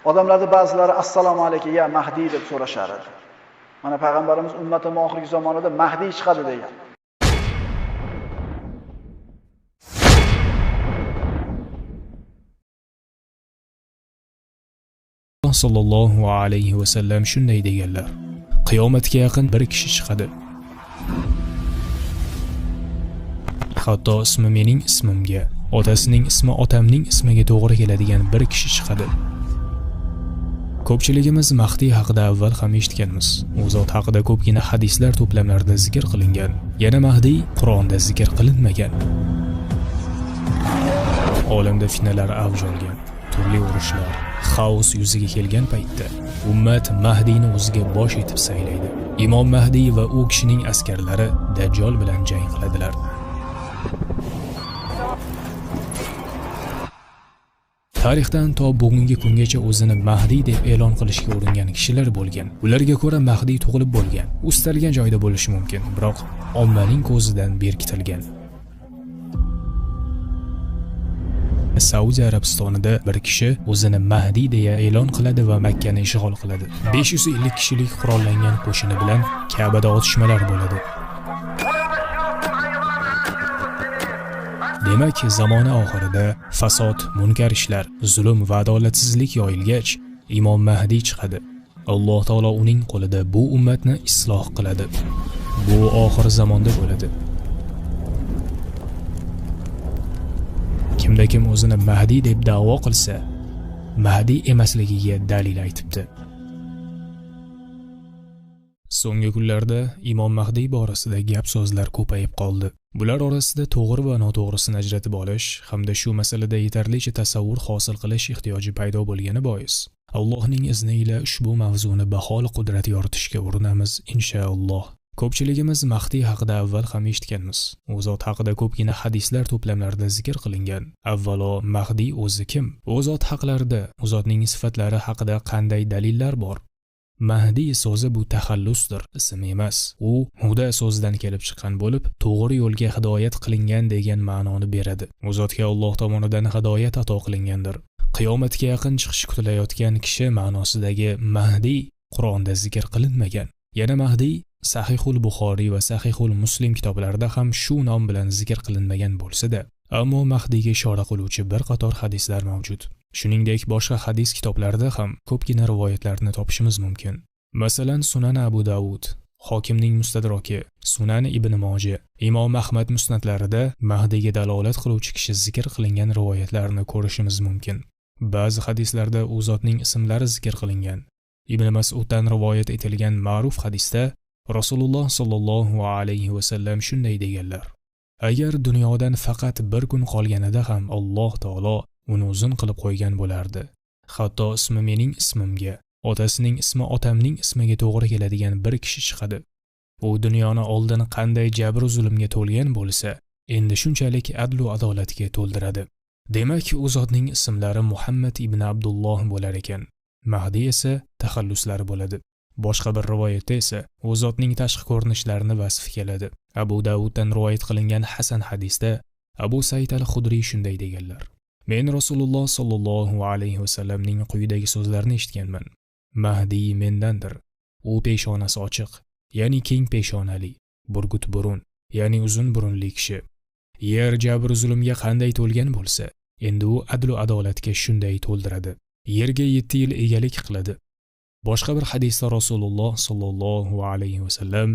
Odamlarda ba'zilari assalomu alayka ya Mahdi deb so'rashar edi. Mana payg'ambarimiz ummatim oxirgi zamonada Mahdi chiqadi degan. Sallallohu alayhi va sallam shunday deganlar: Qiyomatga yaqin bir kishi chiqadi. Hatto ismi mening ismimga, otasining ismi otamning ismiga to'g'ri keladigan bir kishi chiqadi. Ko'pchiligimiz Mahdi haqida avval ham eshitganmiz. U zot haqida ko'pgina hadislar to'plamlarida zikr qilingan. Yana Mahdi Qur'onda zikr qilinmagan. Olamda fitnalar avj olgan, turli urushlar, xaos yuzaga kelgan paytda ummat Mahdini o'ziga bosh etib saylaydi. Imom Mahdi va u kishining askarlari Dajjal bilan jang qiladilar. Tarixdan to bugungi kungacha o'zini Mahdi deb e'lon qilishga uringan kishilar bo'lgan. Ularga ko'ra Mahdi tug'ilib bo'lgan, u istalgan joyda bo'lishi mumkin, biroq ommaning ko'zidan berkitilgan. Saudiya Arabistonida bir kishi o'zini Mahdi deya e'lon qiladi va Makkani ishg'ol qiladi. 550 kishilik qurollangan qo'shini bilan Ka'bada otishmalar bo'ladi. Demak, zamona oxirida fasod, munkar ishlar, zulm va adolatsizlik yoyilgach, Imom Mahdi chiqadi. Alloh taolo uning qo'lida bu ummatni isloh qiladi. Bu oxir zamonda bo'ladi. Kimda kim o'zini Mahdi deb da'vo qilsa, Mahdi emasligiga dalil aytibdi. So'nggi kunlarda Imom Mahdi borasida gap-so'zlar ko'payib qoldi. Bular orasida to'g'ri va noto'g'risini ajratib olish hamda shu masalada yetarlicha tasavvur hosil qilish ehtiyoji paydo bo'lgani bois, Allohning izni ila ushbu mavzuni bahol qudrat yoritishga urinamiz inshaalloh. Ko'pchiligimiz Mahdi haqida avval ham eshitganmiz. U zot haqida ko'pgina hadislar to'plamlarida zikr qilingan. Avvalo Mahdi o'zi kim? U zot haqlarida, u zotning sifatlari haqida qanday dalillar bor? Mahdi so'zi bu taxallusdir, ism emas. U huda so'zidan kelib chiqqan bo'lib, to'g'ri yo'lga hidoyat qilingan degan ma'noni beradi. U zotga Alloh tomonidan hidoyat ato qilingandir. Qiyomatga yaqin chiqishi kutilayotgan kishi ma'nosidagi Mahdi Qur'onda zikr qilinmagan. Yana Mahdi Sahihul Buxoriy va Sahihul Muslim kitoblarida ham shu nom bilan zikr qilinmagan bo'lsa-da, ammo Mahdiga ishora qiluvchi bir qator hadislar mavjud. Shuningdek, boshqa hadis kitoblarida ham ko'pgina rivoyatlarni topishimiz mumkin. Masalan, Sunan Abu Davud, Hokimning Mustadroki, Sunan Ibn Moja, Imom Ahmad musnadlarida Mahdiga dalolat qiluvchi kishi zikr qilingan rivoyatlarni ko'rishimiz mumkin. Ba'zi hadislarda u zotning ismlari zikr qilingan. Ibn Mas'uddan rivoyat etilgan ma'ruf hadisda Rasululloh sallallohu alayhi va sallam shunday deganlar: Agar dunyodan faqat bir kun qolganida ham Alloh taolo uni uzun qilib qo'ygan bo'lardi. Hatto ismi mening ismimga, otasining ismi otamning ismiga to'g'ri keladigan bir kishi chiqadi. U dunyoni oldin qanday jabr zulmga to'lgan bo'lsa, endi shunchalik adlu adolatga to'ldiradi. Demak, u zotning ismlari Muhammad ibn Abdulloh bo'lar ekan. Mahdi esa taxalluslari bo'ladi. Boshqa bir rivoyatda esa u zotning tashqi ko'rinishlarini vasf keladi. Abu Davuddan rivoyat qilingan hasan hadisda Abu Said al-Xudriy shunday deganlar: Men Rasululloh sallallohu alayhi va sallamning quyidagi so'zlarini eshitganman. Mahdi mendandir. U peshonasi ochiq, ya'ni keng peshonali, burgut burun, ya'ni uzun burunli kishi. Yer jabr zulmga qanday to'lgan bo'lsa, endi u adlu adolatga shunday to'ldiradi. Yerga 7 yil egalik qiladi. Boshqa bir hadisda Rasululloh sallallohu alayhi va sallam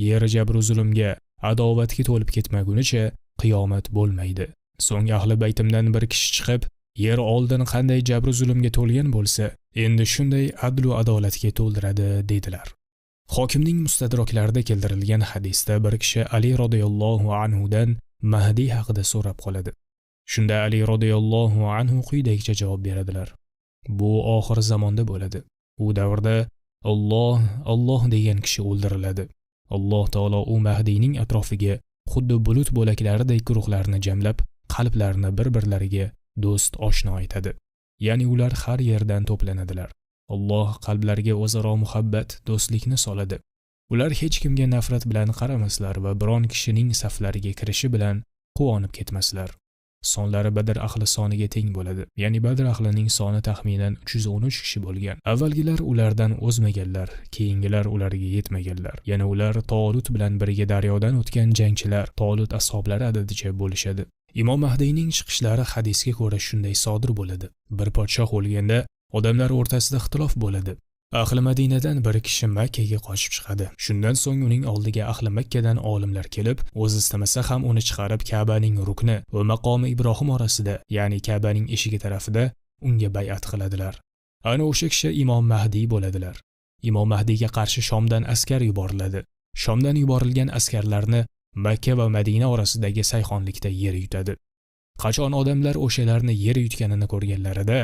yer jabr zulmga, adovatga to'lib ketmagunicha qiyomat bo'lmaydi. So'ng ahli baytimdan bir kishi chiqib, yer oldin qanday jabr zulmga to'lgan bo'lsa, endi shunday adlu adolatga to'ldiradi dedilar. Hokimning mustadroklarida keltirilgan hadisda bir kishi Ali radhiyallohu anhu dan Mahdi haqida so'rab qoladi. Shunda Ali radhiyallohu anhu quyidagicha javob beradilar: Bu oxir zamonda bo'ladi. U davrda Alloh, Alloh degan kishi o'ldiriladi. Alloh taolo u Mahdining atrofiga xuddi bulut bo'laklaridek guruhlarni jamlab, qalblarini bir-birlariga do'st oshno etadi. Ya'ni ular har yerdan to'planadilar. Alloh qalblariga o'zaro muhabbat, do'stlikni soladi. Ular hech kimga nafrat bilan qaramaslar va biron kishining saflariga kirishi bilan quvonib ketmaslar. Sonlari Badr ahli soniga teng bo'ladi. Ya'ni Badr ahlining soni taxminan 313 kishi bo'lgan. Avvalgilar ulardan o'zmaganlar, keyingilar ularga yetmaganlar. Yana ular Tolut bilan birga daryodan o'tgan jangchilar, Tolut ashablari adadicha bo'lishadi. Imom Mahdiyning chiqishlari hadisga ko'ra shunday sodir bo'ladi. Bir podshoh o'lganda odamlar o'rtasida ixtilof bo'ladi. Ahli Madinadan bir kishi Makkaga qochib chiqadi. Shundan so'ng uning oldiga ahli Makkadan olimlar kelib, o'zi istamasa ham uni chiqarib Ka'baning rukni va maqomi Ibrohim orasida, ya'ni Ka'baning eshigi tarafida unga bay'at qiladilar. Ana o'sha kishi Imom Mahdiy bo'ladilar. Imom Mahdiyga qarshi Shomdan askar yuboriladi. Shomdan yuborilgan askarlarni Makka va Madina orasidagi sayhonlikda yer yutadi. Qachon odamlar o'shalarni yer yutganini ko'rganlarida,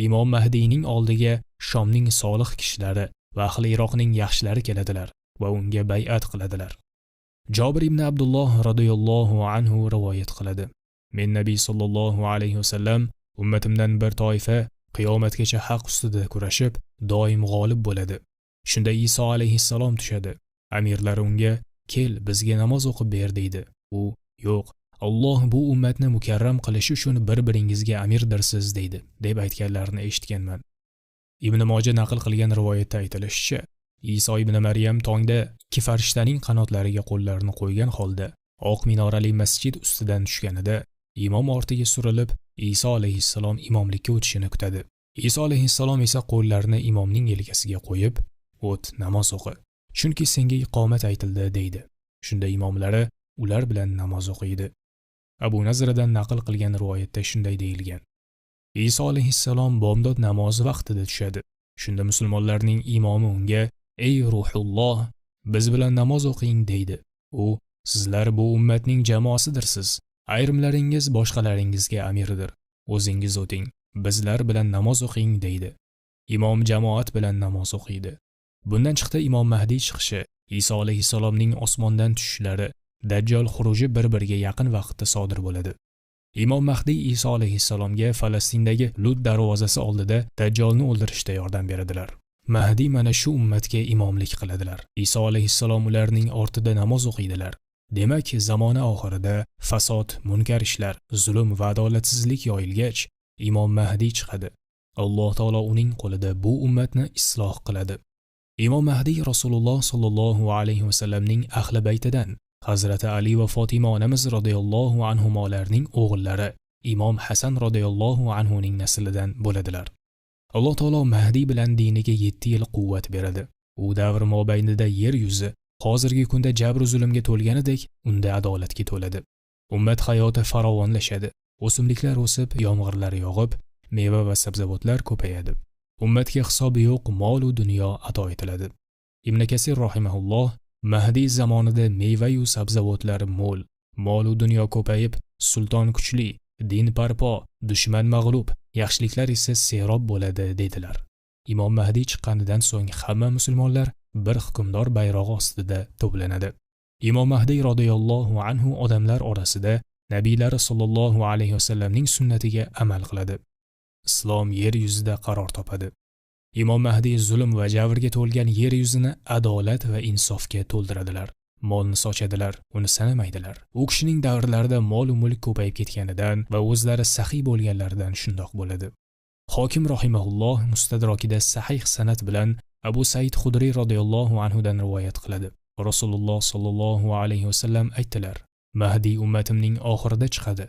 Imom Mahdiyning oldiga Shomning solih kishilari va ahli Iroqning yaxshilari keladilar va unga bay'at qiladilar. Jobir ibn Abdulloh radhiyallohu anhu rivoyat qiladi. Men Nabiy sallallohu alayhi vasallam ummatimdan bir toifa qiyomatgacha haq ustida kurashib, doim g'olib bo'ladi. Shunda Iso alayhissalom tushadi. Amirlar unga: "Kel, bizga namoz o'qib ber" deydi. U: "Yo'q, Alloh bu ummatni mukarram qilishi uchun bir-biringizga amirdirsiz" deydi, deb aytganlarini eshitganman. Ibn Moja naql qilgan rivoyatda aytilishicha, Iso ibn Maryam tongda ikki farishtaning qanotlariga qo'llarini qo'ygan holda oq minorali masjid ustidan tushganida imom ortiga surilib, Iso alayhissalom imomlikka o'tishini kutadi. Iso alayhissalom esa qo'llarini imomning yelkasiga qo'yib, "O't, namoz o'qi, chunki senga iqomat aytildi" deydi. Shunda imomlari ular bilan namoz o'qiydi. Abu Nazradan naql qilgan rivoyatda shunday deyilgan: Iso alayhissalom bomdod namozi vaqtida tushadi. Shunda musulmonlarning imomi unga: "Ey Ruhulloh, biz bilan namoz o'qing" deydi. U: "Sizlar bu ummatning jamoasidirsiz. Ayrimlaringiz boshqalaringizga amirdir. O'zingiz o'ting, bizlar bilan namoz o'qing" deydi. Imom jamoat bilan namoz o'qiydi. Bundan chiqdi Imom Mahdiy chiqishi, Iso alayhissalomning osmondan tushishlari, Dajjal xuruji bir-biriga yaqin vaqtda sodir bo'ladi. Imom Mahdiy Iso alayhissalomga Falastindagi Lut darvozasi oldida Dajjolni o'ldirishda yordam beradilar. Mahdiy mana shu ummatga imomlik qiladilar. Iso alayhissalom ularning ortida namoz o'qiydilar. Demak, zamona oxirida fasod, munkar ishlar, zulm va adolatsizlik yoyilgach, Imom Mahdiy chiqadi. Alloh taolo uning qo'lida bu ummatni isloh qiladi. Imom Mahdiy Rasululloh sallallohu alayhi vasallamning ahli baytidan, Hazrati Ali va Fatima onamiz radhiyallohu anhumolarning o'g'illari Imom Hasan radhiyallohu anhuning naslidan bo'ladilar. Alloh taolo Mahdiy bilan diniga 7 yil quvvat beradi. U davr mobaynida yer yuzi hozirgi kunda jabr zulmga to'lganidek, unda adolatga to'ladi. Ummat hayoti farovonlashadi. O'simliklar o'sib, yomg'irlar yog'ib, meva va sabzavotlar ko'payadi. Ummatga hisobi yo'q mol u dunyo ato etiladi. Ibn Kasir rahimahulloh Mahdiy zamonida meva-yu sabzavotlar mo'l, mol u dunyo ko'payib, sulton kuchli, din parpo, dushman mag'lub, yaxshiliklar esa serob bo'ladi dedilar. Imom Mahdiy chiqqanidan so'ng hamma musulmonlar bir hukmdor bayrog'i ostida to'planadi. Imom Mahdiy radhiyallohu anhu odamlar orasida nabiylari sollallohu alayhi vasallamning sunnatiga amal qiladi. Islom yer yuzida qaror topadi. Imom Mahdiy zulm va javrga to'lgan yer yuzini adolat va insofga to'ldiradilar. Molni sochadilar, uni sanamaydilar. U kishining davrlarida mol va mulk ko'payib ketganidan va o'zlari saxiy bo'lganlaridan shundoq bo'ladi. Hokim rahimahulloh Mustadrakida sahih sanad bilan Abu Said Xudriy radhiyallohu anhu dan rivoyat qiladi. Rasululloh sallallohu alayhi vasallam aytdilar: Mahdiy ummatimning oxirida chiqadi.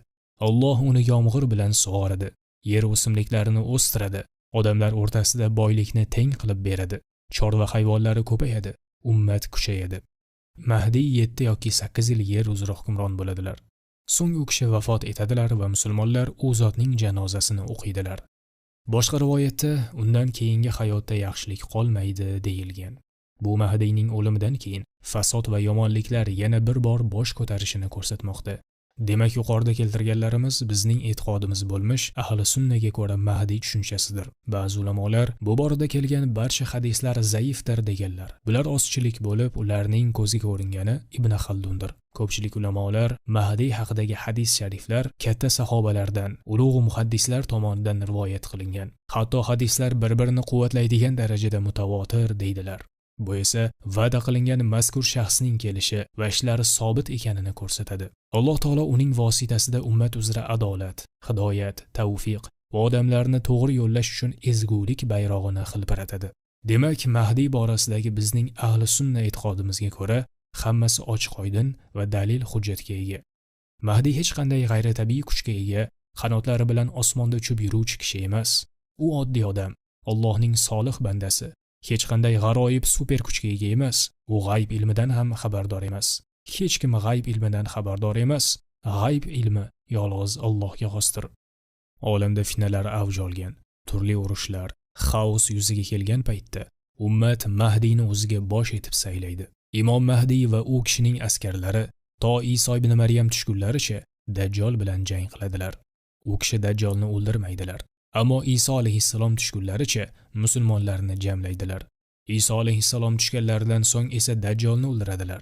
Alloh uni yomg'ir bilan sug'oradi, yer o'simliklarini o'stiradi, odamlar o'rtasida boylikni teng qilib beradi, chorva hayvonlari ko'payadi, ummat kuchayadi. Mahdiy 7 yoki 8 yil yer uzra hukmron bo'ladilar. So'ng u kishi vafot etadilar va musulmonlar u zotning janozasini o'qiydilar. Boshqa rivoyatda undan keyingi hayotda yaxshilik qolmaydi deyilgan. Bu Mahdiyning o'limidan keyin fasod va yomonliklar yana bir bor bosh ko'tarishini ko'rsatmoqda. Demak, yuqorida keltirganlarimiz bizning e'tiqodimiz bo'lmish ahli sunnaga ko'ra Mahdiy tushunchasidir. Ba'zi ulamolar bu borada kelgan barcha hadislar zaifdir deganlar. Bular ozchilik bo'lib, ularning ko'ziga ko'ringani Ibn Xaldundir. Ko'pchilik ulamolar Mahdiy haqidagi hadis shariflar katta sahobalardan, ulug' muhaddislar tomonidan rivoyat qilingan. Hatto hadislar bir-birini quvvatlaydigan darajada mutavotir deydilar. Bu esa va'da qilingan mazkur shaxsning kelishi va ishlari sobit ekanini ko'rsatadi. Alloh taolo uning vositasida ummat uzra adolat, hidoyat, tavfiq va odamlarni to'g'ri yo'llash uchun ezgulik bayrog'ini xilpiratadi. Demak, Mahdiy borasidagi bizning ahli sunna e'tiqodimizga ko'ra hammasi ochiq-oydin va dalil hujjatga ega. Mahdiy hech qanday g'ayritabiiy kuchga ega, qanotlari bilan osmonda uchib yuruvchi kishi emas. U oddiy odam, Allohning solih bandasi. Hech qanday g'aroyib super kuchga ega emas. U g'ayb ilmidan ham xabardor emas. Hech kim g'ayb ilmidan xabardor emas. G'ayb ilmi yolg'iz Allohga xosdir. Olamda fitnalar avj olgan, turli urushlar, xaos yuzaga kelgan paytda ummat Mahdiyni o'ziga bosh etib saylaydi. Imom Mahdiy va u kishining askarlari to Iso ibn Maryam tushgunlaricha Dajjol bilan jang qiladilar. U kishi Dajjolni o'ldirmaydilar. Ammo Iso alayhissalom tushgunlaricha musulmonlarni jamlaydilar. Iso alayhissalom tushganlaridan so'ng esa Dajjolni o'ldiradilar.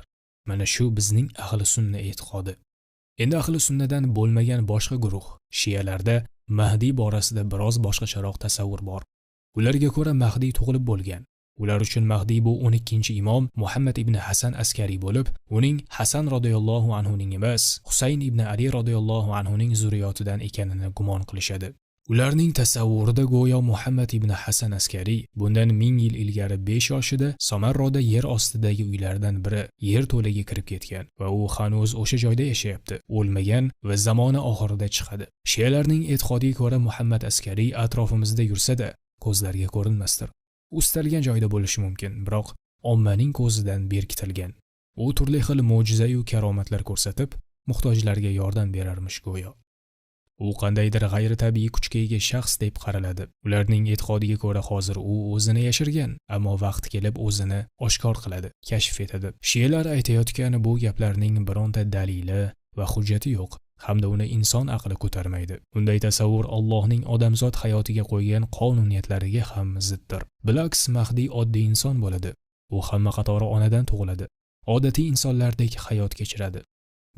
Mana shu bizning ahli sunna e'tiqodi. Endi ahli sunnadan bo'lmagan boshqa guruh, shialarda Mahdiy borasida biroz boshqacharoq tasavvur bor. Ularga ko'ra Mahdiy tug'ilib bo'lgan. Ular uchun Mahdiy bu 12-imom Muhammad ibn Hasan Askariy bo'lib, uning Hasan radhiyallohu anhu ning emas, Husayn ibn Ali radhiyallohu anhu ning zurriyotidan ekanini gumon qilishadi. Ularning tasavvurida go'yo Muhammad ibn Hasan Askariy bundan 1000 yil ilgari 5 yoshida Samarroda yer ostidagi uylardan biri yer to'laga kirib ketgan va u hanuz o'sha joyda yashayapti, o'lmagan va zamona oxirida chiqadi. Shialarning e'tiqodiga ko'ra Muhammad Askariy atrofimizda yursa-da, ko'zlarga ko'rinmasdir. U istalgan joyda bo'lishi mumkin, biroq ommaning ko'zidan berkitilgan. U turli xil mo'jiza-yu karomatlar ko'rsatib, muhtojlarga yordam berarmish go'yo. U qandaydir g'ayritabiiy kuchga ega shaxs deb qaraladi. Ularning e'tiqodiga ko'ra hozir u o'zini yashirgan, ammo vaqti kelib o'zini oshkor qiladi, kashf etadi. Shialar aytayotgan bu gaplarning bironta dalili va hujjati yo'q, hamda uni inson aqli ko'tarmaydi. Bunday tasavvur Allohning odamzod hayotiga qo'ygan qonuniyatlariga ham ziddir. Bilaks, Mahdiy oddiy inson bo'ladi. U hamma qatori onadan tug'iladi. Odatiy insonlardek hayot kechiradi.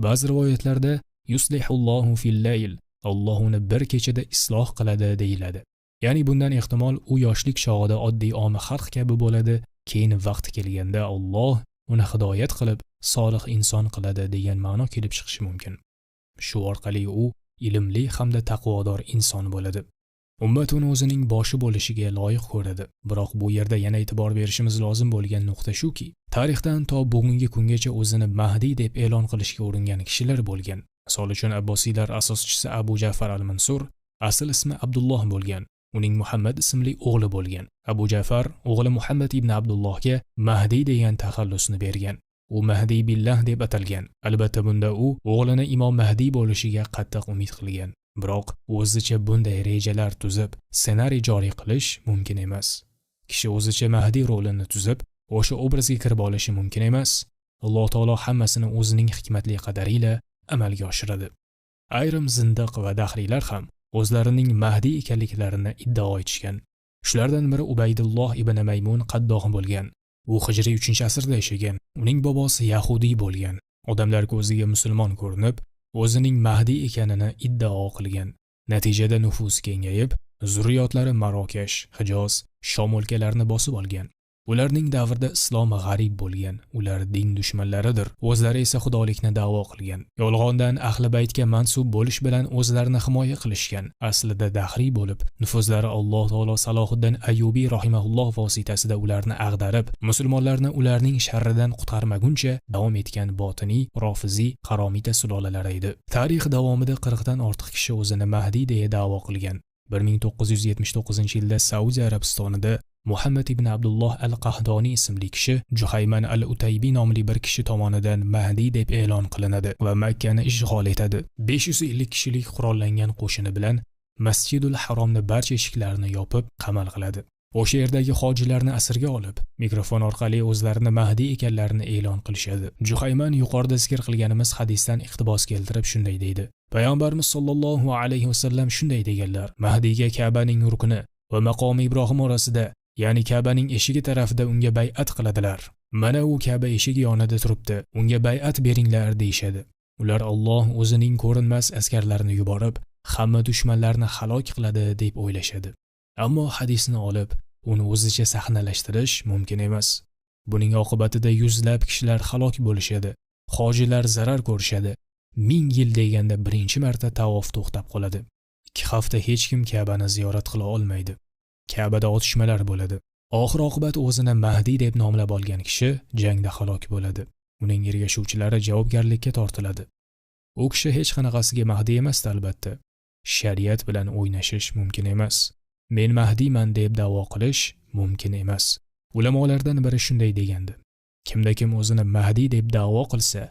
Ba'zi rivoyatlarda yuslihullohu fil layl, Alloh uni bir kechada isloh qiladi deyiladi. Ya'ni bundan ehtimol u yoshlik chog'ida oddiy omi xalq kabi bo'ladi, keyin vaqti kelganda Alloh uni hidoyat qilib, solih inson qiladi degan ma'no kelib chiqishi mumkin. Shu orqali u ilmli hamda taqvodor inson bo'ladi. Ummat uni o'zining boshi bo'lishiga loyiq ko'radi. Biroq bu yerda yana e'tibor berishimiz lozim bo'lgan nuqta shuki, tarixdan to bugungi kungacha o'zini Mahdiy deb e'lon qilishga uringan kishilar bo'lgan. Misol uchun Abbosiylar asoschisi Abu Ja'far al-Mansur asl ismi Abdulloh bo'lgan. Uning Muhammad ismli o'g'li bo'lgan. Abu Ja'far o'g'li Muhammad ibn Abdullohga Mahdiy degan taxallusni bergan. U Mahdiy billah deb atalgan. Albatta bunda u o'g'lini Imom Mahdiy bo'lishiga qattiq umid qilgan. Biroq o'zicha bunday rejalar tuzib, ssenariy joriy qilish mumkin emas. Kishi o'zicha Mahdiy rolini tuzib, o'sha obrazga kirib olishi mumkin emas. Alloh taolo hammasini o'zining hikmatli qadari ila amalga oshiradi. Ayrim zindiq va dahriylar ham o'zlarining Mahdiy ekanliklarini iddao etishgan. Shulardan biri Ubaydulloh ibn Maymun Qaddoh bo'lgan. U hijriy 3-asrda yashagan. Uning bobosi yahudiy bo'lgan. Odamlar ko'ziga musulmon ko'rinib, o'zining Mahdiy ekanini iddao qilgan. Natijada nufuzi kengayib, zurriyotlari Marokash, Hijoz, Shom o'lkalarini bosib olgan. Ularning davrida islom g'arib bo'lgan. Ular din dushmanlaridir. O'zlari esa xudolikni da'vo qilgan. Yolg'ondan ahli baytga mansub bo'lish bilan o'zlarini himoya qilishgan. Aslida dahriy bo'lib, nufuzlari Alloh taolo Salohiddin Ayyubiy rahimahulloh vositasida ularni ag'darib, musulmonlarni ularning sharridan qutqarmaguncha davom etgan botiniy, rofiziy, qaromita sulolalari edi. Tarix davomida 40 dan ortiq kishi o'zini Mahdiy deya da'vo qilgan. 1979-yilda Saudiya Arabistonida Muhammad ibn Abdulloh al-Qahdoniy ismli kishi Juhayman al-Utaybiy nomli bir kishi tomonidan Mahdiy deb e'lon qilinadi va Makkani ishg'ol etadi. 550 kishilik qurollangan qo'shini bilan Masjidul Haromni barcha eshiklarini yopib qamal qiladi. O'sha yerdagi hojilarni asirga olib, mikrofon orqali o'zlarini Mahdiy ekanlarini e'lon qilishadi. Juhayman yuqorida zikr qilganimiz hadisdan iqtibos keltirib shunday deydi: Payg'ambarimiz sollallohu alayhi vasallam shunday deganlar: Mahdiyga Ka'baning rukni va maqomi Ibrohim orasida, ya'ni Ka'baning eshigi tarafida unga bay'at qiladilar. Mana u Ka'ba eshigi yonida turibdi, unga bay'at beringlar deyishadi. Ular Alloh o'zining ko'rinmas askarlarini yuborib, hamma dushmanlarni halok qiladi deb o'ylashadi. Ammo hadisni olib, uni o'zicha sahnalashtirish mumkin emas. Buning oqibatida yuzlab kishilar halok bo'lishadi. Hojilar zarar ko'rishadi. 1000 yil deganda birinchi marta tavof to'xtab qoladi. 2 hafta hech kim Ka'bani ziyorat qila olmaydi. Ka'bada otishmalar bo'ladi. Oxir oqibat o'zini Mahdi deb nomlab olgan kishi jangda halok bo'ladi. Uning ergashuvchilari javobgarlikka tortiladi. U kishi hech qanaqasiga Mahdi emas albatta. Shariat bilan o'ynashish mumkin emas. Men Mahdiyman deb da'vo qilish mumkin emas. Ulamolardan biri shunday degandi: kimda kim o'zini Mahdi deb da'vo qilsa,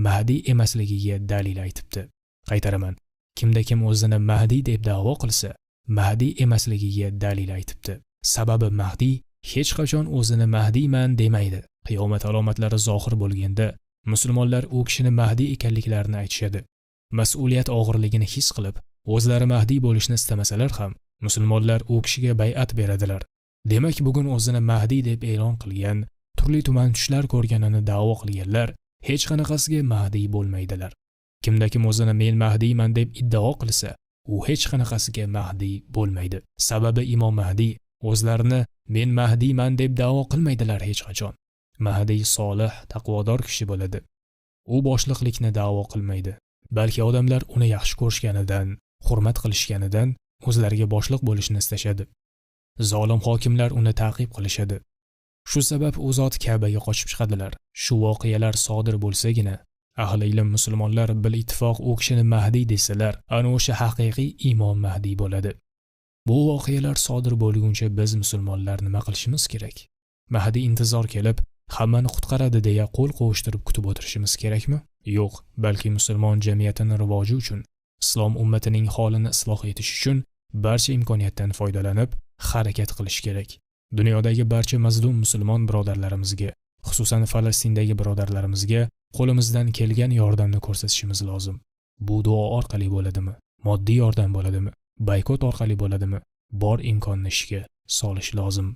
Mahdi emasligiga dalil aytibdi. Qaytaraman. Kimda kim o'zini Mahdi deb da'vo qilsa, Mahdi emasligiga dalil aytibdi. Sababi Mahdi hech qachon o'zini Mahdiyman demaydi. Qiyomat alomatlari zohir bo'lganda musulmonlar u kishini Mahdi ekanliklarini aytishadi. Mas'uliyat og'irligini his qilib, o'zlari Mahdi bo'lishni istamasalar ham, musulmonlar u kishiga bay'at beradilar. Demak, bugun o'zini Mahdi deb e'lon qilgan, turli tuman tushlar ko'rganini da'vo qilganlar hech qanaqasiga Mahdi bo'lmaydilar. Kimda kim o'zini men Mahdiyman deb iddao qilsa, u hech qanaqasiga Mahdi bo'lmaydi. Sababi Imom Mahdi o'zlarini men Mahdiyman deb da'vo qilmaydilar hech qachon. Mahdi solih, taqvodor kishi bo'ladi. U boshliqlikni da'vo qilmaydi, balki odamlar uni yaxshi ko'rishganidan, hurmat qilishganidan o'zlariga boshliq bo'lishni istashadi. Zolim hokimlar uni ta'qib qilishadi. Shu sabab u zot Ka'baga qochib chiqadilar. Shu voqealar sodir bo'lsagina, ahli ilm musulmonlar bil ittifoq u kishini Mahdi desalar, ana o'sha haqiqiy Imom Mahdi bo'ladi. Bu voqealar sodir bo'lguncha biz musulmonlar nima qilishimiz kerak? Mahdi intizor kelib, hammani qutqaradi deya qo'l qovushtirib kutib o'tirishimiz kerakmi? Yo'q, balki musulmon jamiyatini rivoji uchun, islom ummatining holini isloh etish uchun barcha imkoniyatdan foydalanib harakat qilish kerak. Dunyodagi barcha mazlum musulmon birodarlarimizga, xususan Falastindagi birodarlarimizga qo'limizdan kelgan yordamni ko'rsatishimiz lozim. Bu duo orqali bo'ladimi? Moddiy yordam bo'ladimi? Boykot orqali bo'ladimi? Bor imkonni ishga solish lozim.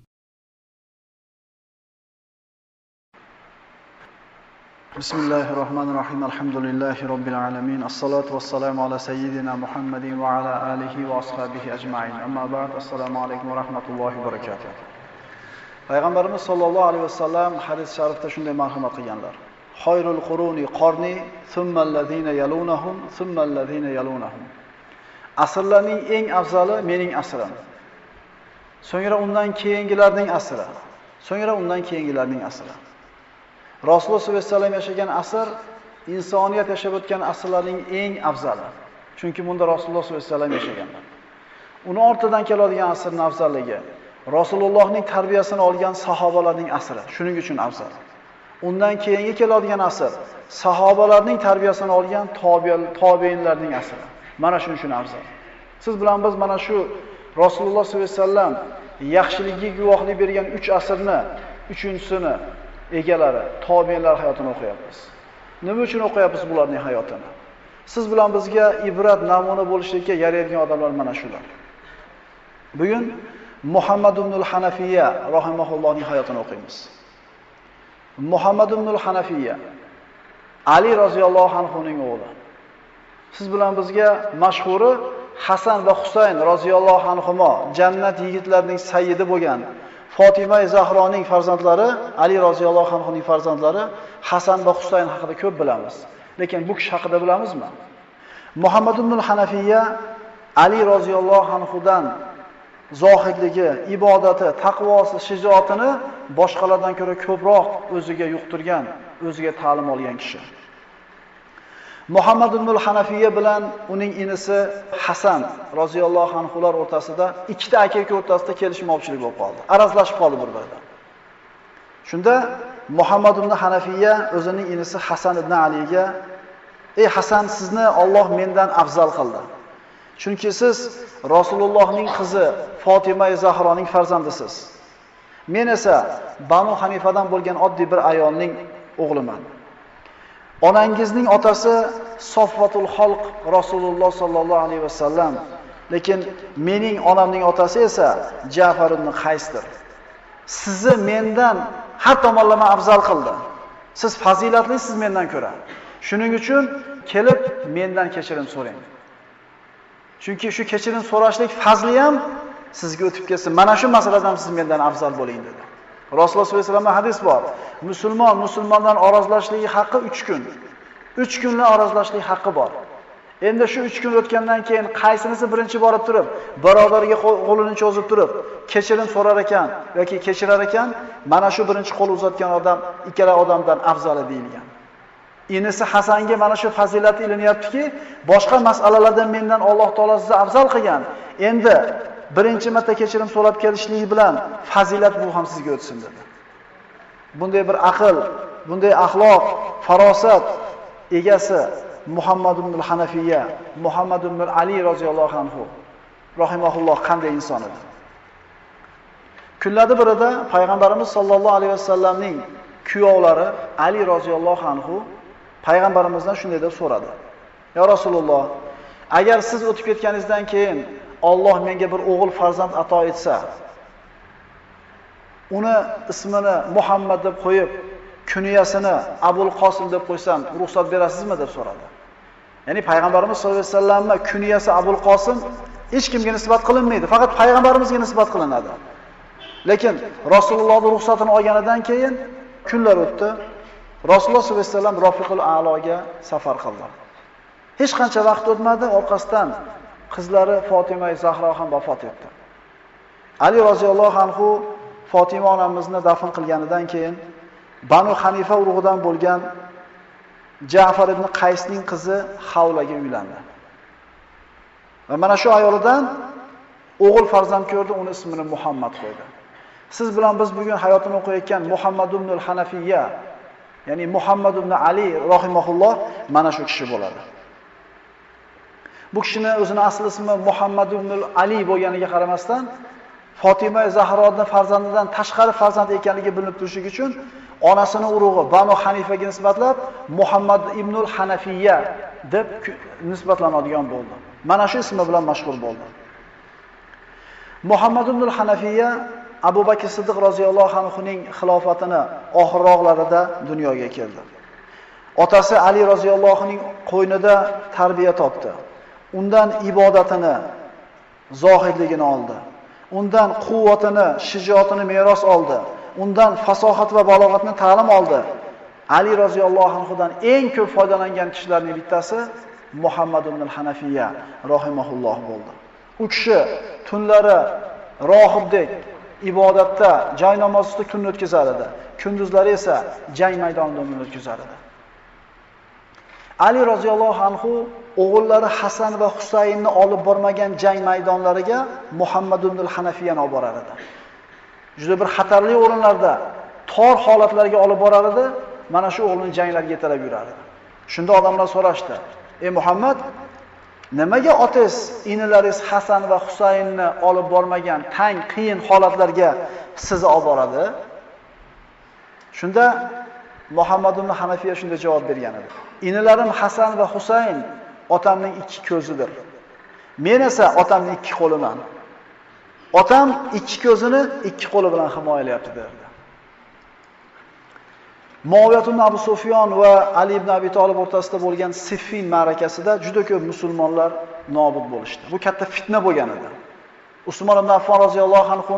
Bismillahirrohmanirrohim. Alhamdulillahi robbil alamin. Assalatu vassalamu ala sayyidina Muhammadin va ala alihi va ashabihi ajma'in. Amma ba'd. Assalomu alaykum va rahmatullohi va barakatuh. Payg'ambarimiz sollallohu alayhi vasallam hadis sharifda shunday marhamat qilganlar: Xoyrul quruni qarni, thumma allazina yalunahum, thumma allazina yalunahum. Asrlarning eng afzali mening asrim. So'ngra undan keyingilarning asri. So'ngra undan keyingilarning asri. Rasululloh sollallohu alayhi vasallam yashagan asr insoniyat yashab o'tgan asrlarning eng afzali. Chunki bunda Rasululloh sollallohu alayhi vasallam yashaganlar. Uni ortidan keladigan asrning afzalligi Rasulullohning tarbiyasini olgan sahobalarning asri, shuning uchun afzal. Undan keyingi keladigan asr sahobalarning tarbiyasini olgan tobiinlarning asri. Mana shuning uchun afzal. Siz bilan biz mana shu Rasululloh sollallohu alayhi vasallam yaxshiligiga guvohlik bergan 3 asrni, uchinchisini egalari tobiinlar hayotini o'qiyapmiz. Nima uchun o'qiyapmiz bularning hayotini? Siz bilan bizga ibrat, namuna bo'lishlikka yaraydigan odamlar mana shular. Bugun Muhammad ibn al-Hanafiya rahimahullohning hayotini o'qiymiz. Muhammad ibn al-Hanafiya Ali roziyallohu anhu ning o'g'li. Siz bilan bizga mashhuri Hasan va Husayn roziyallohu anhumo jannat yigitlarining sayyidi bo'lgan Fatima Zahroning farzandlari, Ali roziyallohu anhuning farzandlari Hasan va Husayn haqida ko'p bilamiz. Lekin bu kishi haqida bilamizmi? Muhammad ibn al-Hanafiya Ali roziyallohu anhudan zohidligi, ibodati, taqvosi, shijoatini boshqalardan ko'ra ko'proq o'ziga yuqtirgan, o'ziga ta'lim olgan kishi. Muhammad ibn al-Hanafiya bilan uning inisi Hasan roziyallohu anhular o'rtasida ikkita aka-uka o'rtasida kelishmovchilik bo'lib qoldi. Arazlashib qoldi bir-biridan. Shunda Muhammad ibn Hanafiya o'zining inisi Hasan ibn Aliga: "Ey Hasan, sizni Alloh mendan afzal qildi. Chunki siz Rasulullohning qizi Fatima Zahroning farzandisiz. Men esa Banu Hanifadan bo'lgan oddiy bir ayolning o'g'liman. Onangizning otasi Sofvatul Xalq Rasululloh sallallohu alayhi vasallam, lekin mening onamning otasi esa Ja'far ibn Qaysdir. Sizni mendan har tomonlama afzal qildi. Siz fazilatlisiz mendan ko'ra. Shuning uchun kelib mendan kechirim so'rang. Chunki shu kechirim so'rashlik fazli ham sizga o'tib kelsin. Mana shu masaladan siz mendan afzal bo'ling" dedi. Rasululloh sollallohu alayhi vasallamdan hadis bor. Musulmon musulmondan orozlashligi haqqi 3 kun. 3 kunlik orozlashlik haqqi bor. Endi shu 3 kun o'tgandan keyin qaysinisi birinchi borib turib, birodariga qo'lini cho'zib turib, kechirim so'rar ekan yoki kechirar ekan, mana shu birinchi qo'l uzatgan odam ikkala odamdan afzali deyilgan. Inisi Hasanga mana shu fazilat ilinyaptiki, boshqa masalalardan mendan Alloh taolo sizni afzal qilgan. Endi birinchi marta kechirim so'rab kelishligi bilan fazilat bu ham sizga o'tsin dedi. Bunday bir aql, bunday axloq, farosat egasi Muhammad ibn al-Hanafiya, Muhammad ibn Ali roziyallohu anhu rahimahulloh qanday inson edi? Kunlarda birida payg'ambarimiz sollallohu alayhi vasallamning kuyovlari Ali roziyallohu anhu payg'ambarimizdan shunday deb so'radi. Ya Rasululloh, agar siz o'tib ketganingizdan keyin Alloh menga bir o'g'il farzand ato etsa, uni ismini Muhammad deb qo'yib, kunyasini Abul Qosim deb qo'ysam, ruxsat berasizmi deb so'radi. Ya'ni payg'ambarimiz sollallohu alayhi vasallamning kunyasi Abul Qosim hech kimga nisbat qilinmaydi, faqat payg'ambarimizga nisbat qilinadi. Lekin Rasulullohning ruxsatini olganidan keyin kunlar o'tdi. Rasululloh sollallohu alayhi vasallam Rafiqul A'loga safar qildi. Hech qancha vaqt o'tmadi, orqasidan qizlari Fatima Zahro ham vafot etdi. Ali roziyallohu anhu Fatima onamizni dafn qilganidan keyin Banu Hanifa urug'idan bo'lgan Ja'far ibn Qaysning qizi Havlaga uylandi. Va mana shu ayolidan o'g'il farzand ko'rdi, uni ismini Muhammad qo'ydi. Siz bilan biz bugun hayotini o'qiyotgan Muhammad ibn al-Hanafiya, ya'ni Muhammad ibn Ali rahimahulloh mana shu kishi bo'ladi. Bu kishini o'zini asl ismi Muhammad ibn Ali bo'lganiga qaramasdan, Fatima Zahroning farzandidan tashqari farzand ekanligi bilinib turishi uchun onasini urug'i Banu Hanifaga nisbatlab Muhammad ibn al-Hanafiya deb nisbatlanadigan bo'ldi. Mana shu ismi bilan mashhur bo'ldi. Muhammad ibn al-Hanafiya Abu Bakr Siddiq roziyallohu anhuning xilofatini oxirroqlarida dunyoga keldi. Otasi Ali roziyallohu anhuning qo'ynida tarbiya topdi. Undan ibodatini, zohidligini oldi. Undan quvvatini, shijoatini meros oldi. Undan fasohat va balog'atni ta'lim oldi. Ali roziyallohu anhudan eng ko'p foydalangan kishilarning bittasi Muhammad ibn al-Hanafiya rahimahulloh bo'ldi. U kishi tunlari rohibdek ibodatda, jang namozida kunni o'tkazar edi. Kunduzlari esa jang maydonida umrni o'tkazar edi. Ali roziyallohu anhu o'g'illari Hasan va Husaynni olib bormagan jang maydonlariga Muhammad ibn al-Hanafiyani olib borar edi. Juda bir xatarli o'rinlarda, tor holatlarga olib borar edi, mana shu o'g'lini janglarga yetalab yurar edi. Shunda odamlar so'rashdi: "Ey Muhammad, nimaga otangiz, inilaringiz Hasan va Husaynni olib bormagan tang, qiyin holatlarga sizni olib boradi?" Shunda Muhammad ibn Hanafiya shunday javob bergan edi: "Inilarim Hasan va Husayn otamning ikki ko'zidir. Men esa otamning ikki qo'liman. Otam ikki ko'zini ikki qo'li bilan himoyalayapti" derdi. Muaviyat ibn Abu Sufyon va Ali ibn Abi Talib o'rtasida bo'lgan Siffin ma'rakasida juda ko'p musulmonlar nobud bo'lishdi. Bu katta fitna bo'lgan edi. Usmon ibn Affon roziyallohu anhu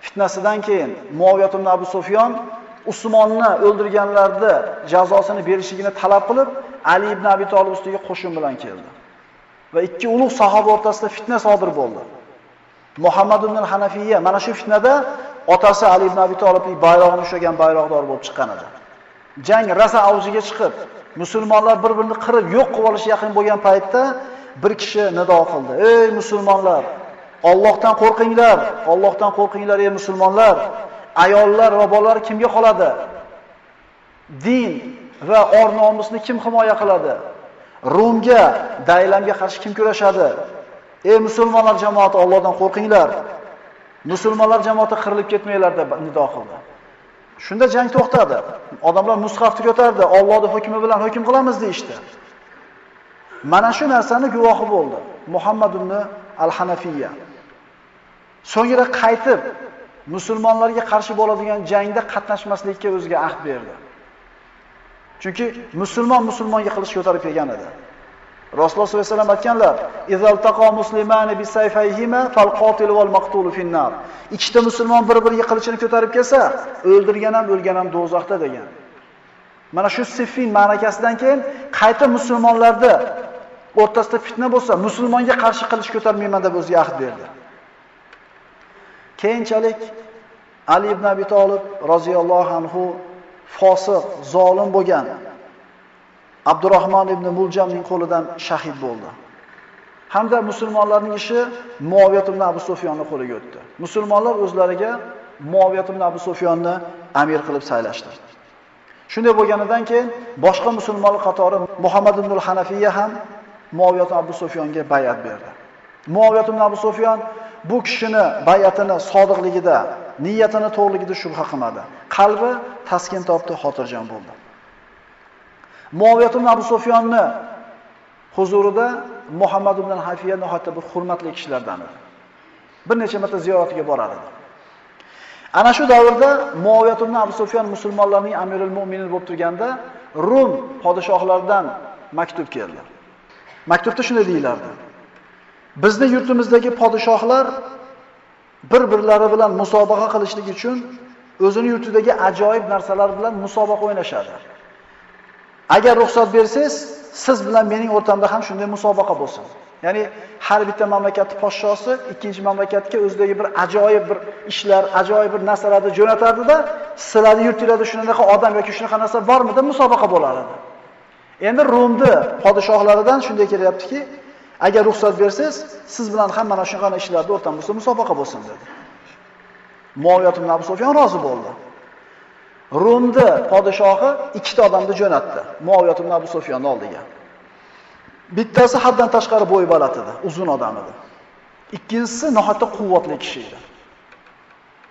fitnasidan keyin Muaviyat ibn Abu Sufyon Usmonni o'ldirganlarni jazosini berishligini talab qilib, Ali ibn Abi Talib ustiga qo'shin bilan keldi. Va ikki ulug' sahoba o'rtasida fitna sodir bo'ldi. Muhammad ibn al-Hanafiya mana shu fitnada otasi Ali ibn Abi Talibning bayrog'ini ushlagan bayroqdor bo'lib chiqqan edi. Jang rosa avjiga chiqib, musulmonlar bir-birini qirib yo'q qilib olish yaqin bo'lgan paytda bir kishi nido qildi: "Ey musulmonlar, Allohdan qo'rqinglar, Allohdan qo'rqinglar ey musulmonlar. Ayollar va bolalar kimga qoladi? Din va or-nomusni kim himoya qiladi? Rumga, Daylamga qarshi kim kurashadi? Ey musulmonlar jamoati, Allohdan qo'rqinglar. Musulmonlar jamoati qirilib ketmanglar" deb nido qildi. Shunda jang to'xtadi. Odamlar mushafni ko'tardi, Allohning hukmi bilan hukm qilamiz deyishdi. Mana shu narsani guvohi bo'ldi Muhammad ibn al-Hanafiya. So'ngra qaytib musulmonlarga qarshi bo'ladigan jangda qatnashmaslikka o'ziga ahd berdi. Chunki musulmon musulmonga qilich ko'tarib kelgan edi. Rasululloh sollallohu alayhi vasallam aytganlar: "Izaltaqa muslimani bisayfayhima falqotil wal maqtul finnar." Ikkita musulmon bir-biriga qilichini ko'tarib kelsa, o'ldirgan ham o'lgan ham do'zaxda degan. Mana shu Siffin ma'rakasidan keyin qayta musulmonlarda o'rtasida fitna bo'lsa, musulmonga qarshi qilich ko'tarmayman deb o'ziga ahd berdi. Keyinchalik Ali ibn Abi Talib roziyallohu anhu fosiq, zolim bo'lgan Abdurrahmon ibn Muljamning qo'lidan shahid bo'ldi. Hamda musulmonlarning ishi Muaviyat ibn Abu Sufyonning qo'liga o'tdi. Musulmonlar o'zlariga Muaviyat ibn Abu Sufyonni amir qilib saylashdi. Shunday bo'lganidan keyin boshqa musulmonlar qatori Muhammad ibn al-Hanafiya ham Muaviyat ibn Abu Sufyonga bay'at berdi. Muaviyat ibn Abu Sufyon bu kishini bay'atini sodiqligida, niyatini to'g'riligida shubha qilmadi. Qalbi taskin topdi, xotirjam bo'ldi. Muaviyat ibn Abu Sufyonni huzurida Muhammad ibn al-Hanafiya nihoyatda bir hurmatli kishilardan edi. Bir necha marta ziyoratiga borar edi. Ana shu davrda Muaviyat ibn Abu Sufyon musulmonlarning amirul mu'minin bo'lib turganda Rum podshohlaridan maktub keldi. Maktubda shunday deyilardi: bizni yurtimizdagi podshohlar bir-birlari bilan musobaqa qilishlik uchun o'zini yurtidagi ajoyib narsalar bilan musobaqa o'ynashadi. Agar ruxsat bersangiz, siz bilan mening o'rtamda ham shunday musobaqa bo'lsin. Ya'ni har bitta mamlakatning podshosi ikkinchi mamlakatga o'zidagi bir ajoyib bir ishlar, ajoyib bir narsalarni jo'natardida, sizlarni yurtinglarda shunaqa odam yoki shunaqa narsa bormi deb musobaqa bo'lar edi. Endi Rumni podshohlaridan shunday kelyaptiki, agar ruxsat bersangiz, siz bilan ham mana shunaqa ishlarda o'rtamizda musobaqa bo'lsin dedi. Muaviyat ibn Abu Sufyon rozi bo'ldi. Rumni podshohi ikkita odamni jo'natdi Muaviyat ibn Abu Sufyonning oldiga. Bittasi haddan tashqari bo'yi baland edi, uzun odam edi. Ikkinchisi nihoyatda quvvatli kishi edi.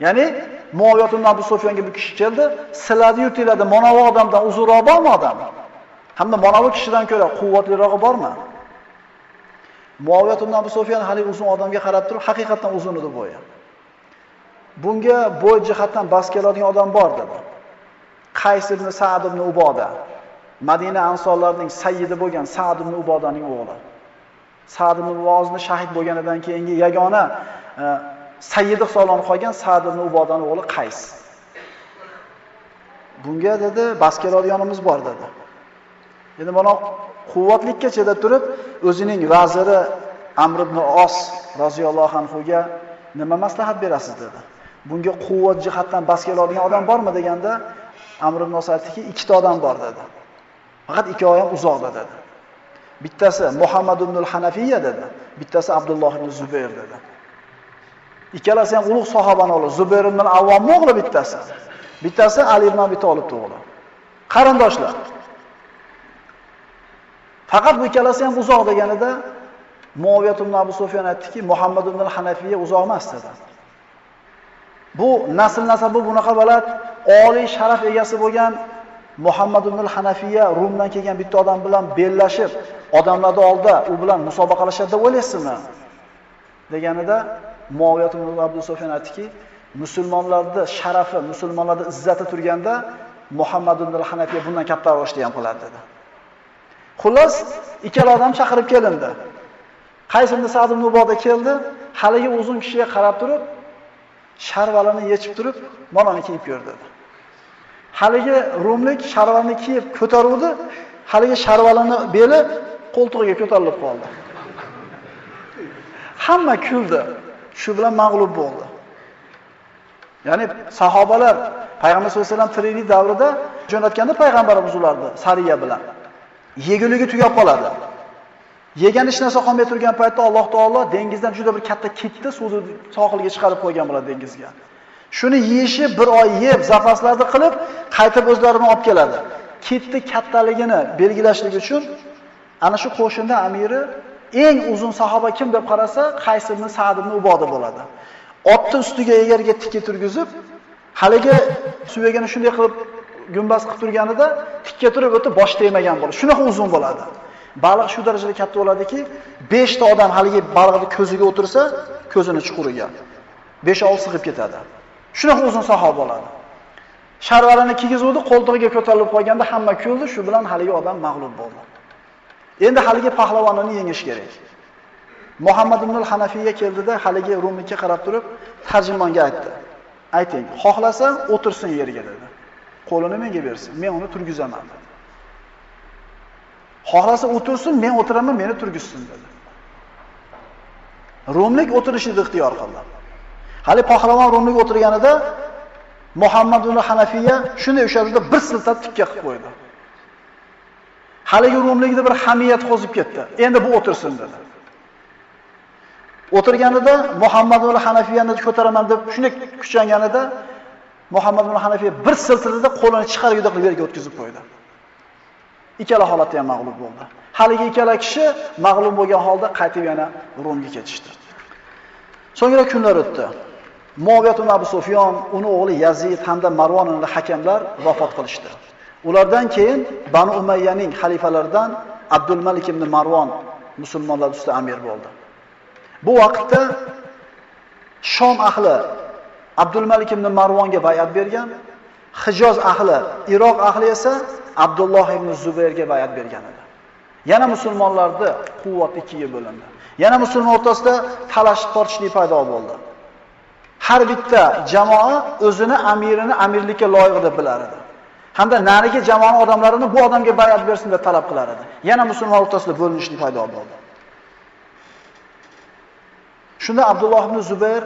Ya'ni Muaviyat ibn Abu Sufyonga bu kishi keldi, sizlarni yurtinglarda mana bu odamdan uzunroq bormi odam? Hamda mana bu kishidan ko'ra quvvatlirog'i bormi? Muaviyat ibn Abu Sufyon hali uzun odamga qarab turib, haqiqatan uzun edi bo'yi. Bunga bo'y jihatdan bas keladigan odam bor dedi. Qays ibn Sa'd ibn Uboda, Madina ansorlarining sayyidi bo'lgan Sa'd ibn Ubodaning o'g'li. Sa'd ibn Muozni shahid bo'lganidan keyingi yagona sayyidi hisoblanib qolgan Sa'd ibn Ubodaning o'g'li Qays. Bunga dedi, bas keladiganimiz bor dedi. Endi mana quvvatlikkacha deb turib, o'zining vaziri Amr ibn Os roziyallohu anhuga nima maslahat berasiz dedi. Bunga quvvat jihatdan bas keladigan odam bormi deganda Amr ibn Os aytdiki, ikkita odam bor dedi. Faqat ikkovi ham uzoqda dedi. Bittasi Muhammad ibn al-Hanafiya dedi, bittasi Abdulloh ibn Zubayr dedi. Ikkalasi ham ulug' sahobaning o'g'li, Zubayr ibn al-Avvomning o'g'li bittasi. Bittasi Ali ibn Abi Talib o'g'li. Qarindoshlar. Faqat bu ikkalasi ham uzoq deganida Muaviyat ibn Abu Sufyon aytdiki, Muhammad ibn al-Hanafiya uzoq emas dedi. Bu nasl nasabi bunaqa baland, oliy sharaf egasi bo'lgan Muhammad ibn al-Hanafiya Rumdan kelgan bitta odam bilan bellashib, odamlarning oldida u bilan musobaqalashadi deb o'ylaysizmi? Deganida Muaviyat ibn Abu Sufyon aytdiki, musulmonlarning sharafi, musulmonlarning izzati turganda Muhammad ibn al-Hanafiya bundan kattaroq ishni ham qiladi dedi. Xullas, ikkala odam chaqirib kelindi. Qays ibn Sa'd ibn Uboda keldi, haligi uzun kishiga qarab turib, sharvalini yechib turib, manoni kiyib ko'r dedi. Haligi rumlik sharvalini kiyib ko'taruvdi, haligi sharvalini beli qo'ltig'iga ko'tarilib qoldi. Hamma kuldi. Shu bilan mag'lub bo'ldi. Ya'ni sahobalar Payg'ambar sollallohu alayhi vasallam tiriklik davrida jo'natganda payg'ambarimiz ularni sariya bilan yeguligi tugab qoladi. Yegan hech narsa qolmay turgan paytda Alloh taolo dengizdan juda bir katta kitni suvni sohilga chiqarib qo'ygan bo'ladi dengizga. Shuni yeyishi bir oy yeb, zapaslarni qilib, qaytib o'zlarini olib keladi. Kitni kattaligini belgilashlik uchun ana shu qo'shinda amiri eng uzun sahoba kim deb qarasa, Qays ibn Sa'd ibn Uboda bo'ladi. Otni ustiga egarga tikka turgizib, haligi suvagini shunday qilib gumbaz qilib turganida tikka turib o'tib bosh tegmagan bo'ladi. Shunaqa uzun bo'ladi. Baliq shu darajada katta bo'ladiki, 5 ta odam haligi baliqning ko'ziga o'tirsa, ko'zini chuquriga 5-6 sig'ib ketadi. Shunaqa uzun sahoba bo'ladi. Sharvarini kiygizuvdi, qo'ltig'iga ko'tarilib qolganda hamma kuldi, shu bilan haligi odam mag'lub bo'ldi. Endi haligi pahlavonini yengish kerak. Muhammad ibn al-Hanafiya keldida haligi Rumlikka qarab turib tarjimonga aytdi. Ayting, xohlasa o'tirsin yerga dedi. Qo'lini menga bersin, men uni turgizaman dedi. Xohlasa o'tirsin, men o'tiraman, meni turgizsin dedi. Rumlik o'tirishni ixtiyor qildi. Hali pahlavon Rumlik o'tirganida Muhammad ibn Hanafiya shunday o'sha yerda bir siltab tikka qilib qo'ydi. Haligi Rumlikda bir hamiyat qo'zib ketdi. Endi bu o'tirsin dedi. O'tirganida Muhammad ibn Hanafiyani ko'taraman deb shunday kuchanganida Muhammad ibn Hanafiya bir siltadida qo'lini chiqarib qilib yerga o'tkazib qo'ydi. Ikkala holatda ham mag'lub bo'ldi. Haligi ikkala kishi mag'lub bo'lgan holda qaytib yana Rumga ketishdi. So'ngra kunlar o'tdi. Muaviyat ibn Abu Sufyon, uni o'g'li Yazid hamda Marvon ibn Hakamlar vafot qilishdi. Ulardan keyin Banu Umayyaning xalifalaridan Abdul Malik ibn Marvon musulmonlar ustida amir bo'ldi. Bu vaqtda Shom ahli Abdul Malik ibn Marvonga bay'at bergan, Hijoz ahli, Iroq ahli esa Abdulloh ibn Zubayrga bay'at bergan edi. Yana musulmonlarda quvvat ikkiga bo'lindi. Yana musulmon o'rtasida talash tortishlik paydo bo'ldi. Har bitta jamoa o'zini amirini amirlikka loyiq deb bilar edi. Hamda narigi jamoa odamlarini bu odamga bay'at bersin deb talab qilar edi. Yana musulmon o'rtasida bo'linishlik paydo bo'ldi. Shunda Abdulloh ibn Zubayr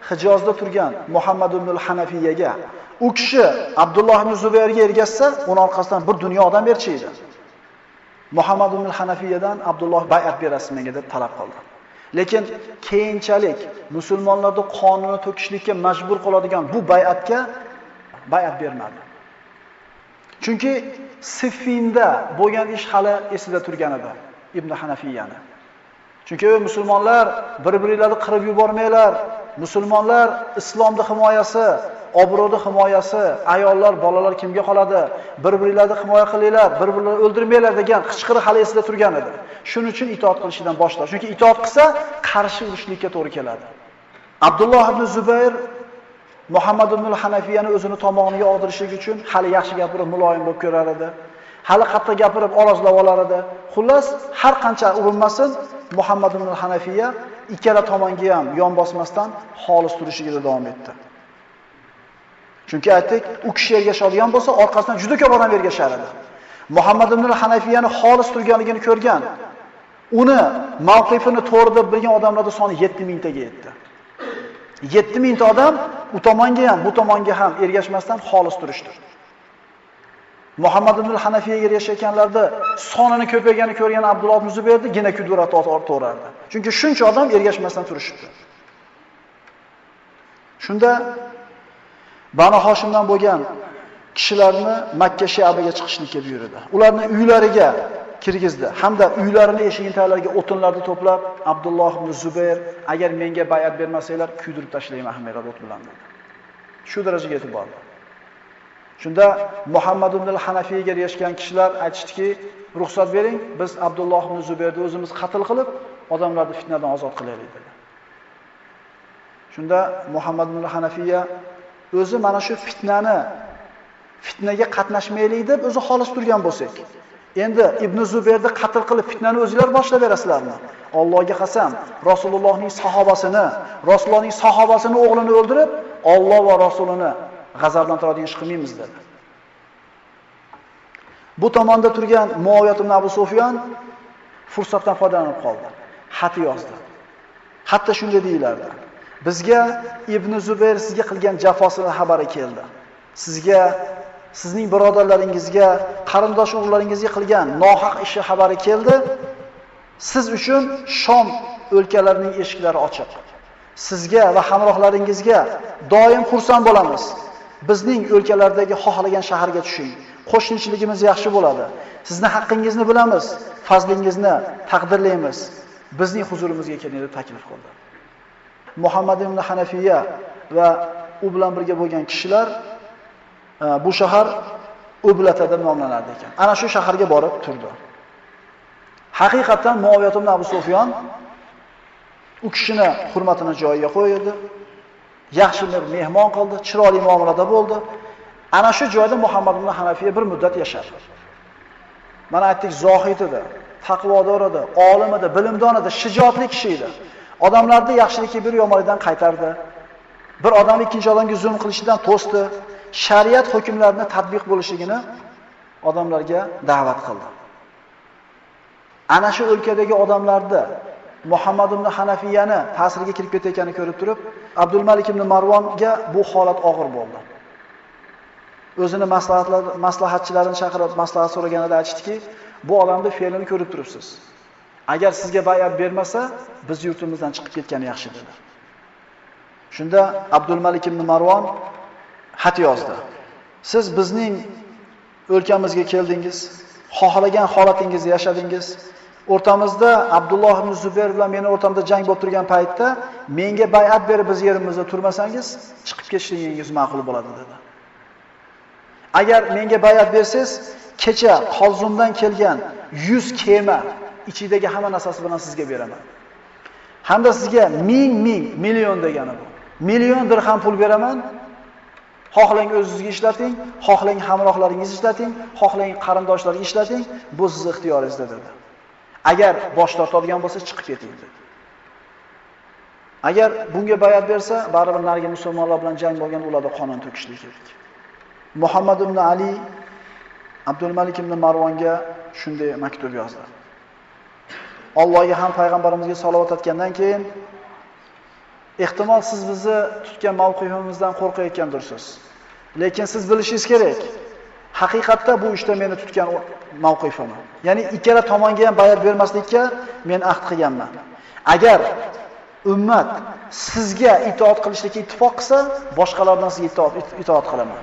Hijozda turgan Muhammad ibn al-Hanafiyaga, u kishi Abdulloh ibn Zubayrga ergashsa, uni orqasidan bir dunyo odam erchiydi. Muhammad ibn al-Hanafiyadan Abdulloh bay'at berasiz menga deb talab qildi. Lekin keyinchalik musulmonlarni qonuni to'kishlikka majbur qiladigan bu bay'atga bay'at bermadi. Chunki Siffinda bo'lgan ish hali esida turgan edi Ibn Hanafiyani. Chunki musulmonlar bir-birlarini qirib yubormanglar. Musulmonlar islomning himoyasi, obro'ning himoyasi, ayollar, bolalar kimga qoladi? Bir-birlarini himoya qilinglar, bir-birlarini o'ldirmanglar degan qichqiriq hali esida turgan edi. Shuning uchun itoat qilishidan boshladi. Chunki itoat qilsa qarshi urushlikka to'g'ri keladi. Abdulloh ibn Zubayr Muhammad ibn al-Hanafiyani o'zini tomoniga og'dirishlik uchun hali yaxshi gapirib muloyim bo'lib ko'rar edi. Hali qattiq gapirib orozlab olar edi. Xullas, har qancha urinmasin Muhammad ibn al-Hanafiya ikkala tomonga ham yon bosmasdan xolis turishiga davom etdi. Chunki aytdik, u kishi ergashadigan bo'lsa, orqasidan juda ko'p odam ergashar edi. Muhammad ibn al-Hanafiyani xolis turganligini ko'rgan, uni mavqifini to'g'ri deb bilgan odamlarning soni 7000 taga yetdi. 7000 ta odam u tomonga ham, bu tomonga ham ergashmasdan xolis turishdi. Muhammad ibn al-Hanafiyaga ergashayotganlarda sonini ko'paygani ko'rgan Abdulloh ibn Zubayrni gina kudrat ortardi. Chunki shuncha odam ergashmasdan turishibdi. Shunda Banu Hoshimdan bo'lgan kishilarni Makka shiabiga chiqishlikka buyurdi. Ularni uylariga kirgizdi hamda uylarini eshigini taglariga o'tinlarni to'plab, Abdulloh ibn Zubayr, agar menga bay'at bermasanglar, kuydirib tashlayman hammanglarni o't bilan dedi. Shu darajaga yetib bordi. Shunda Muhammad ibn al-Hanafiyaga ergashgan kishilar aytishdiki, ruxsat bering, biz Abdulloh ibn Zubayrni o'zimiz qatl qilib, odamlarni fitnadan ozod qilaylik dedi. Shunda Muhammad ibn al-Hanafiya o'zi mana shu fitnaga qatnashmaylik deb o'zi xolis turgan bo'lsak, endi Ibn Zubayrni qatl qilib fitnani o'zinglar boshlab berasizlarmi? Allohga qasam, Rasulullohning sahobasini, Rasulullohning sahobasini o'g'lini o'ldirib, Alloh va Rasulini g'azablantiradigan ish qilmaymiz dedi. Bu tomonda turgan Muaviyat ibn Abu Sufyon fursatdan foydalanib qoldi. Xat yozdi. Hatto shunday deyilardi: bizga Ibn Zubayr sizga qilgan jafosini xabari keldi. Sizga, sizning birodarlaringizga, qarindosh urug'laringizga qilgan nohaq ishi xabari keldi. Siz uchun Shom o'lkalarining eshiklari ochiq. Sizga va hamrohlaringizga doim xursand bo'lamiz. Bizning o'lkalardagi xohlagan shaharga tushing. Qo'shnichiligimiz yaxshi bo'ladi. Sizni haqqingizni bilamiz, fazlingizni taqdirlaymiz. Bizning huzurimizga keling deb taklif qildi. Muhammad ibn Hanafiya va u bilan birga bo'lgan kishilar bu shahar Ublata deb nomlanardi ekan. Ana shu shaharga borib turdi. Haqiqatan Muaviyat ibn Abu Sufyon u kishini hurmatini joyiga qo'ydi. Yaxshi bir mehmon qildi, chiroyli muomalada bo'ldi. Ana shu joyda Muhammad ibn Hanafiya bir muddat yashadi. Mana aytdik, zohid edi. Taqvodor edi, olim edi, bilimdon edi, shijoatli kishi edi. Odamlarni yaxshilikka bir yomonlikdan qaytardi. Bir odam ikkinchi odamga zulm qilishidan to'sdi. Shariat hukmlarini tatbiq bo'lishligini odamlarga da'vat qildi. Ana shu o'lkadagi odamlarni Muhammad ibn Hanafiyani ta'siriga kirib ketayotganini ko'rib turib, Abdulmalik ibn Marvonga bu holat og'ir bo'ldi. O'zini maslahatchilarini chaqirib, maslahat so'raganida aytishdiki, bu odamning fe'lini ko'rib turibsiz. Agar sizga bay'at bermasa, biz yurtimizdan chiqib ketgani yaxshi dedi. Shunda Abdulmalik ibn Marvon xat yozdi. Siz bizning o'lkamizga keldingiz, xohlagan holatingizni yashadingiz. O'rtamizda Abdulloh ibn Zubayr bilan meni o'rtamda jang bo'lib turgan paytda menga bay'at berib biz yerimizda turmasangiz, chiqib ketishligingiz ma'qul bo'ladi dedi. Agar menga bay'at bersangiz, kecha Qolzumdan kelgan 100 kema ichidagi hamma narsasi bilan sizga beraman. Hamda sizga ming million degani bu. Million dirham pul beraman. Xohlang o'zingizga ishlating, xohlang hamrohlaringizni ishlating, xohlang qarindoshlarga ishlating, bu sizning ixtiyoringizda dedi. Agar bosh tortadigan bo'lsa chiqib keting dedi. Agar bunga bay'at bersa, baribir narigi musulmonlar bilan jang bo'lgan, ularda qonun to'kishlik kerak. Muhammad ibn Ali Abdulmalik ibn Marvonga shunday maktub yozdi. Allohga ham payg'ambarimizga salovat aytgandan keyin ehtimol siz bizni tutgan mavqifimizdan qo'rqayotgandirsiz. Lekin siz bilishingiz kerak, haqiqatda bu ishda meni tutgan mavqifim. Ya'ni ikkala tomonga ham bay'at bermaslikka men ahd qilganman. Agar ummat sizga itoat qilishlikka ittifoq qilsa, boshqalardan sizga itoat qilaman.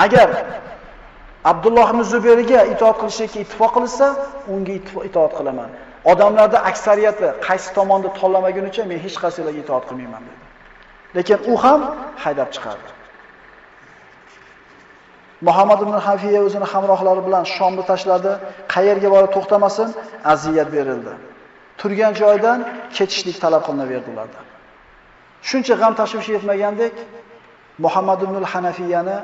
Agar Abdulloh ibn Zubayrga itoat qilishlikka ittifoq qilsa, unga itoat qilaman. Odamlarda aksariyati qaysi tomonni tanlamagunicha men hech qaysiga itoat qilmayman dedi. Lekin u ham haydab chiqardi. Muhammad ibn Hafiya o'zini hamrohlari bilan Shomni tashladi, qayerga borib to'xtamasin, aziyat berildi. Turgan joydan ketishlik talab qilinaverdi ulardan. Shuncha g'am tashvish yetmagandek, Muhammad ibn Hanafiyani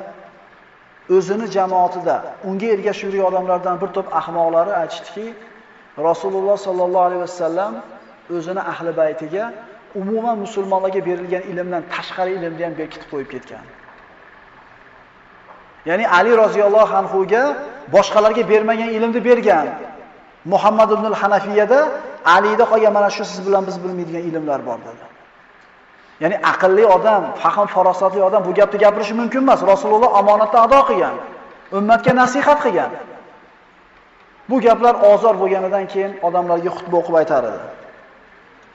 o'zini jamoatida unga ergashib yurgan odamlardan bir to'p ahmoqlari aytishdiki, Rasululloh sallallohu alayhi vasallam o'zini ahli baytiga umuman musulmonlarga berilgan ilmdan tashqari ilmni ham bekitib qo'yib ketgan. Ya'ni Ali roziyallohu anhu ga boshqalarga bermagan ilmni bergan. Muhammad ibn al-Hanafiyada Alida qolgan mana shu siz bilan biz bilmaydigan ilmlar bor dedi. Ya'ni aqlli odam, fahm farosatli odam bu gapni gapirishi mumkin emas. Rasululloh omonatni ado qilgan, ummatga nasihat qilgan. Bu gaplar ozor bo'lganidan keyin odamlarga xutba o'qib aytar edi.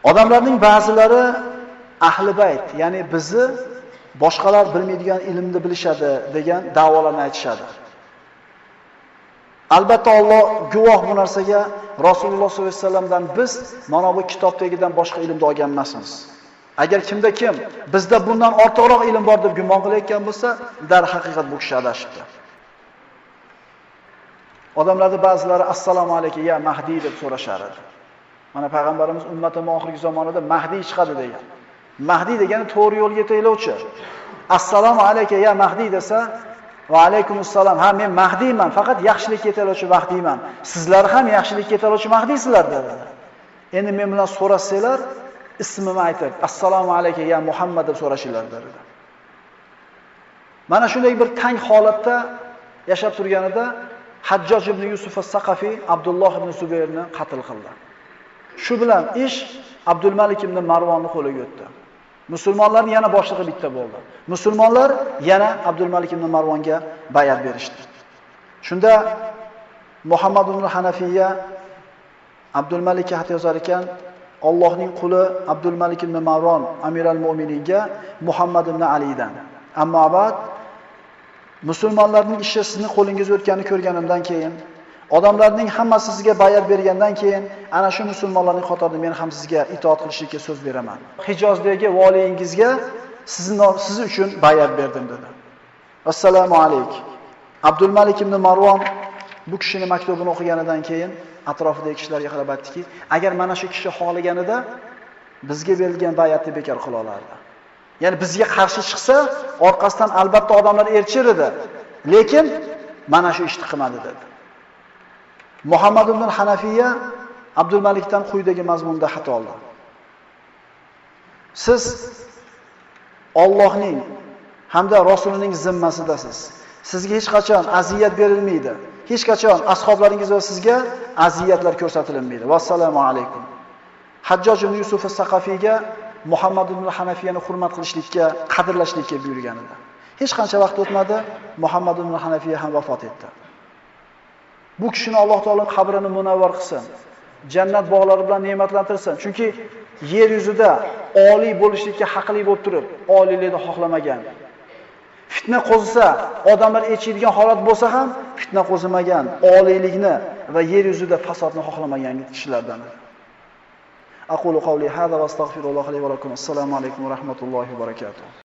Odamlarning ba'zilari ahli bayt, ya'ni bizni boshqalar bilmaydigan ilmni bilishadi degan da'volarni aytishadi. Albatta Alloh guvoh bu narsaga, Rasululloh sollallohu alayhi vasallamdan biz mana bu kitobdagidan boshqa ilmni olgan emasmiz. Agar kimda kim bizda bundan ortiqroq ilm bor deb gumon qilayotgan bo'lsa, darhaqiqat bu kishi adashibdi. Odamlarda ba'zilari assalomu alayka ya Mahdi deb so'rashar edi. Mana payg'ambarimiz ummatim oxirgi zamonida Mahdi chiqadi degan. Mahdi degani to'g'ri yo'lga yetaklovchi. Assalomu alayka ya Mahdi desa, va alaykumussalom. Ha, men Mahdiyman, faqat yaxshilikka yetaklovchi Mahdiyman. Sizlar ham yaxshilikka yetaklovchi Mahdiysizlar dedi. Endi men bilan so'rasanglar, ismimni aytib, assalomu alayka ya Muhammad deb so'rashinglar dedi. Mana shunday bir tang holatda yashab turganida Hajjoj ibn Yusuf as-Saqafi Abdulloh ibn Zubayrni qatl qildi. Shu bilan ish Abdulmalik ibn Marvonning qo'liga o'tdi. Musulmonlarning yana boshlig'i bitta bo'ldi. Musulmonlar yana Abdulmalik ibn Marvonga bay'at berishdi. Shunda Muhammad ibn Hanafiya Abdulmalikka xat yozar ekan, Allohning quli Abdulmalik ibn Marvon Amiral Mu'mininga Muhammad ibn Alidan. Ammo abad musulmonlarning ishi sizning qo'lingizga o'tganini ko'rganimdan keyin, odamlarning hammasi sizga bay'at bergandan keyin, ana shu musulmonlarning qatorida men ham sizga itoat qilishga so'z beraman. Hijozdagi valiyingizga siz uchun bay'at berdim dedi. Assalomu alayk. Abdulmalik ibn Marvon bu kishining maktubini o'qiganidan keyin atrofidagi kishilarga qarab aytdiki, agar mana shu kishi xohlaganida bizga berilgan bay'atni bekor qila olardi. Ya'ni bizga qarshi chiqsa, orqasidan albatta odamlar erchir edi. Lekin mana shu ishni qilmadi dedi. Muhammad ibn Hanafiya Abdul Malikdan quyidagi mazmunda xat oldi. Siz Allohning hamda Rasulining zimmasidasiz. Sizga hech qachon aziyat berilmaydi. Hech qachon ashoblaringiz va sizga aziyatlar ko'rsatilmaydi. Vassalomu alaykum. Hajjoj ibn Yusuf as-Saqafiyga Muhammad ibn Hanafiyani hurmat qilishlikka, qadrlashlikka buyurgan edi. Hech qancha vaqt o'tmadi, Muhammad ibn Hanafiya ham vafot etdi. Bu kishini Alloh taolo qabrini munavvar qilsin, jannat bog'lari bilan ne'matlantirsin. Chunki yer yuzida oliy bo'lishlikka haqli bo'lib turib, oliylikni xohlamagan. Fitna qo'zisa, odamlar echiydigan holat bo'lsa ham fitna qo'zimagan, oliylikni va yer yuzida fasodni xohlamagan kishilardan. Aqulu qawli hada va astagfirulloh li va lakum. Assalomu alaykum va rahmatullohi va barakatuh.